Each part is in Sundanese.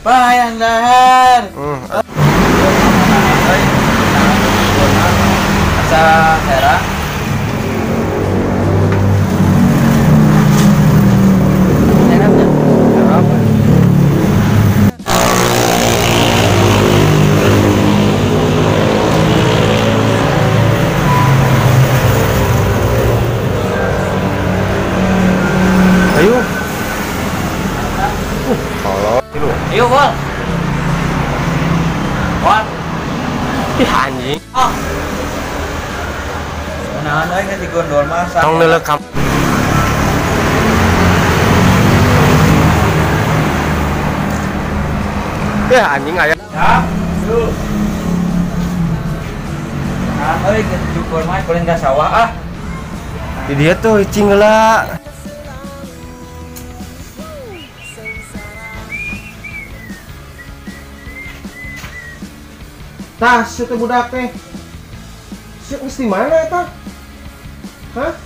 Bayang dahar. Asa daerah. Ayo. Tolong. Ayo, Bol. Bol. Ih, anjing. Oh. Nah, euy geus digondol mah. Tong leuleuh kam. Ya anjing aya. Ya. Tuh. Nah, euy geus digondol mah paling ka sawah ah. Di dia tuh cing heula. Tah, si teh budak teh. Si geus di mana eta? Hah?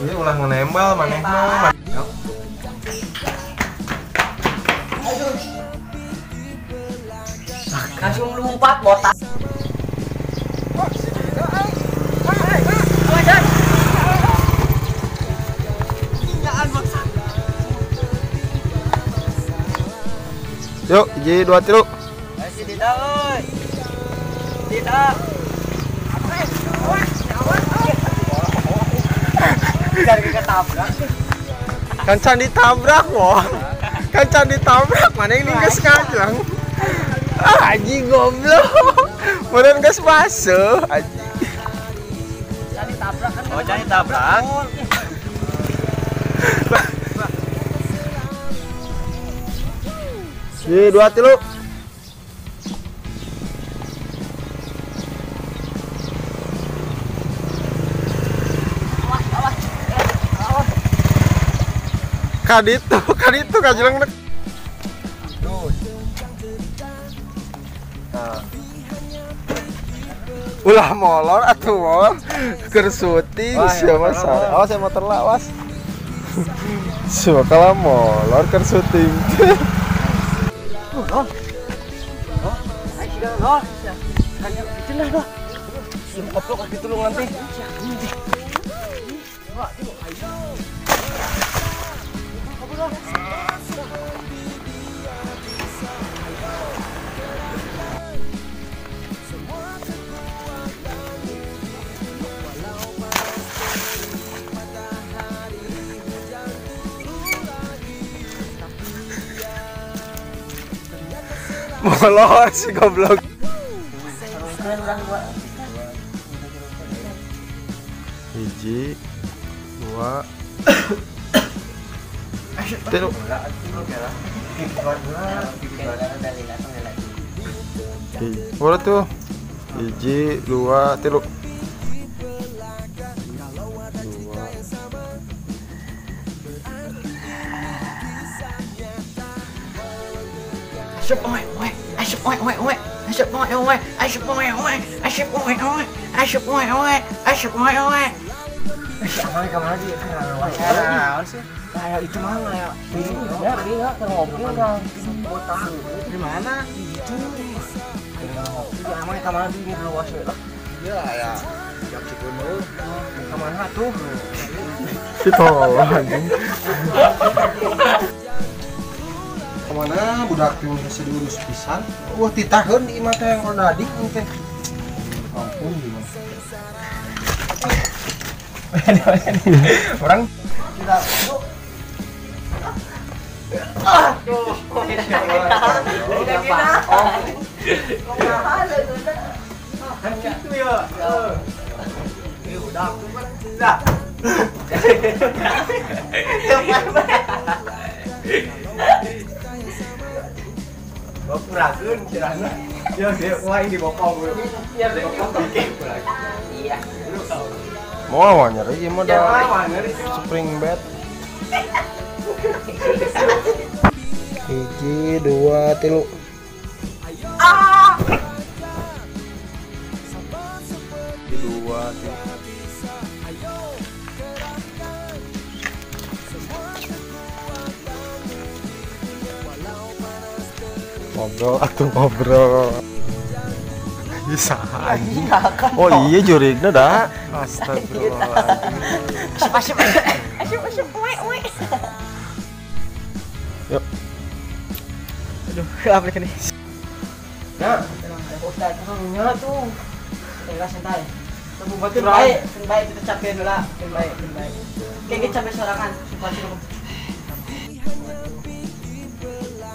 Ini ulah ngenembal maneh mah. Aduh. Langsung lompat botak. Yuk, 1, 2, 3. Tidak. Kan can ditabrak loh. Kan can ditabrak, mana ini geus ngajeng. Ah, anjing goblok. Meureun geus basuh anjing. Can ditabrak kan. Oh, can ditabrak. 1, 2, 3. Kaditu kajeleng nek. Nah. Ulah molor atuh molor keur syuting sia mah sare. Awas ya motor lah, awas. Sia kalau molor keur syuting. Lor. Lor. Ayo sudah lor. Kan cenah lor. Sim koplok kaki tulungan teh. Molor si goblok. 1, 2, 3. Boleh tuh. 1, 2, 3. Asyik oe oe, asyik oe oe oe, asyik oe oe, asyik oe oe, asyik oe oe, asyik oe oe, asyik oe oe. Asyik kamar di naon sih? Kayak itu mah kayak ya, iya, ngopi kan. Botak. Di mana? Itu. Ngopi di amang kamar di luas we lah. Iya ya. Jam Cigunung. Ka mana tuh? Si tolol anjing. Kemana budak teh hese diurus pisan. Wah titaheun di imah teh yang roda adik teh. Ampun gimana. Orang tidak. Aduh. Kan gitu ya. Ini udah tuh kan. Dah. Bopurakeun cirana. Ya dia wah ini bokong. Iya bokong bikin lagi. Iya. Mau nyeri ieu mah da. Spring bed. 1, 2, 3. Ah. 2, 3. Ngobrol atau ngobrol. Bisa anjing. Oh iya jurigna dah. Astagfirullahaladzim. Asyik asyik asyik oe oe. Yuk. Aduh, apa nih? Ya, Ustaz, orangnya tuh. Santai santai. Tunggu batu baik, baik kita capek dulu lah. Baik, baik. Kayak kita capek sorangan, supaya cukup.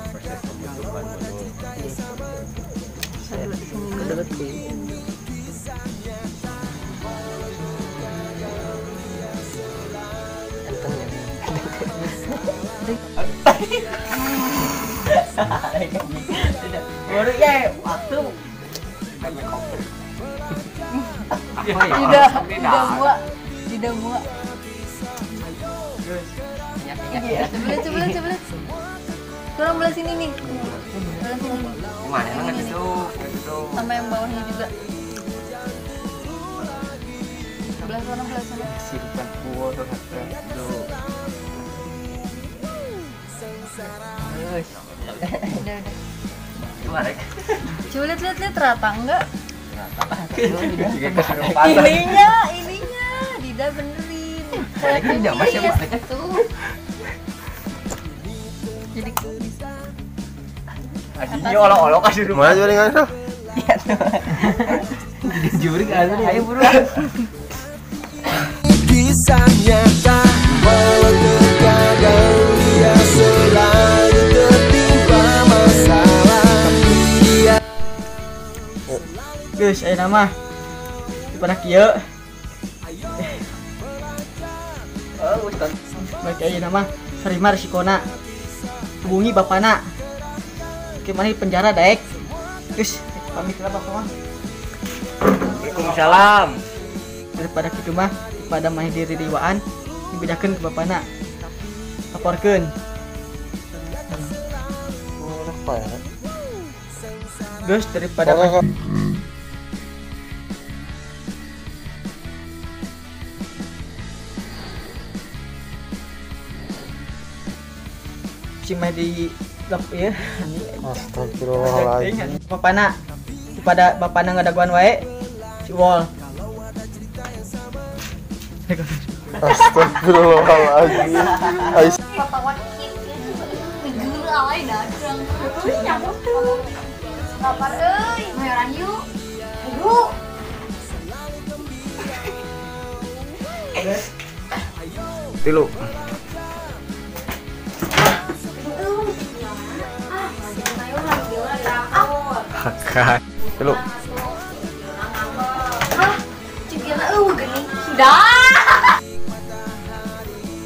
Proses pembentukan dulu. Baru ya waktu. Tidak, tidak muak, tidak muak. Coba coba. Kurang belah sini nih. Belah sini nih. Mana emang itu? Sama yang bawahnya juga. Belah sana, belah sana. Simpan kuo tuh satu. Udah, udah. Gimana? Coba lihat rata enggak? Rata. Ininya, ininya, Dida benerin. Tuh. Jadi aslinya olok-olok kasih rumah. Mana juring tuh? Iya tuh. Jadi juring asli. Ayo buru. Kisah nyata walau terkadang dia selalu tertimpa masalah tapi dia. Guys, ayo nama daripada kieu. Oh, Ustaz. Baik ayo nama terima risikona. Hubungi bapana. Gimana di penjara daek. Guys, pamit lah bapak mah. Waalaikumsalam. Daripada kitu mah, daripada main diri diwaan, dibedakeun ke bapana. Laporkeun. Guys, daripada cuma di lap ya. Astagfirullahaladzim. Bapana kepada bapana ngadaguan wae si wall. Astagfirullahaladzim. Lapar euy, mayoran yuk. Ayo. Tilu. Hakai. Tilu. Hah? Cigana eueuh geuning. Dah.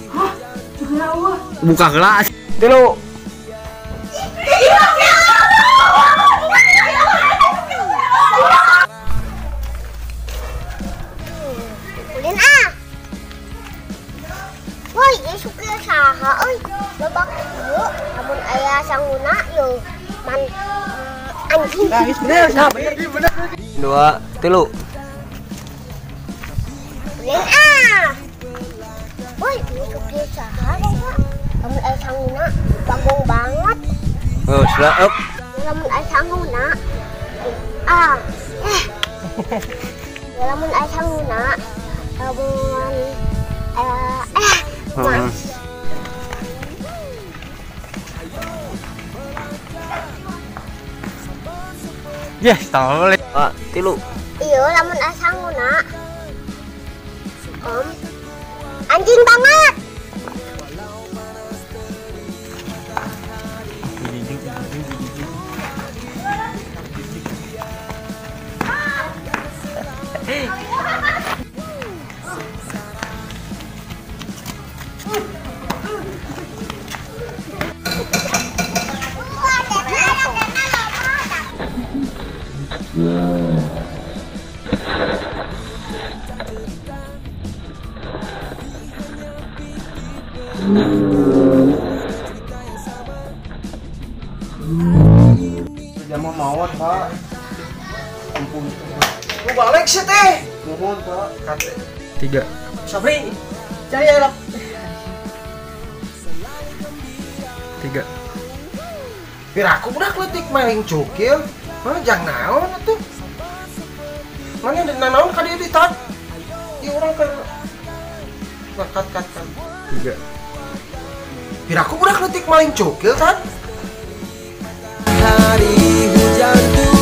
Hah? Cigana eueuh. Buka gelas. Tilu. Ulin ah. Woi, ieu supir saha euy? Babak ieu lamun aya sanguna yeuh man anjing. Nangis bener, bener. 2, 3. Ulin ah. Woi, ieu supir saha bapak? Lamun aya sanguna bagong banget. Oh, sudah up. Lamun aya sanguna ah. Lamun aya sanguna lamun mas. Yes, tahu boleh. Ah, tilu. Iya, lamun asanguna. Om. Anjing banget. Jamu mawon, Pak. Ampun. Lu balik sih teh. Mohon, Pak. Kate. 3. Sabri. Cari ya, 3. Piraku budak leutik maling cukil. Mana jang naon atuh? Mana di naon ka dieu ditat? Ieu urang keur kat kat kat. 3. Piraku budak leutik maling cukil kan? Hari hujan.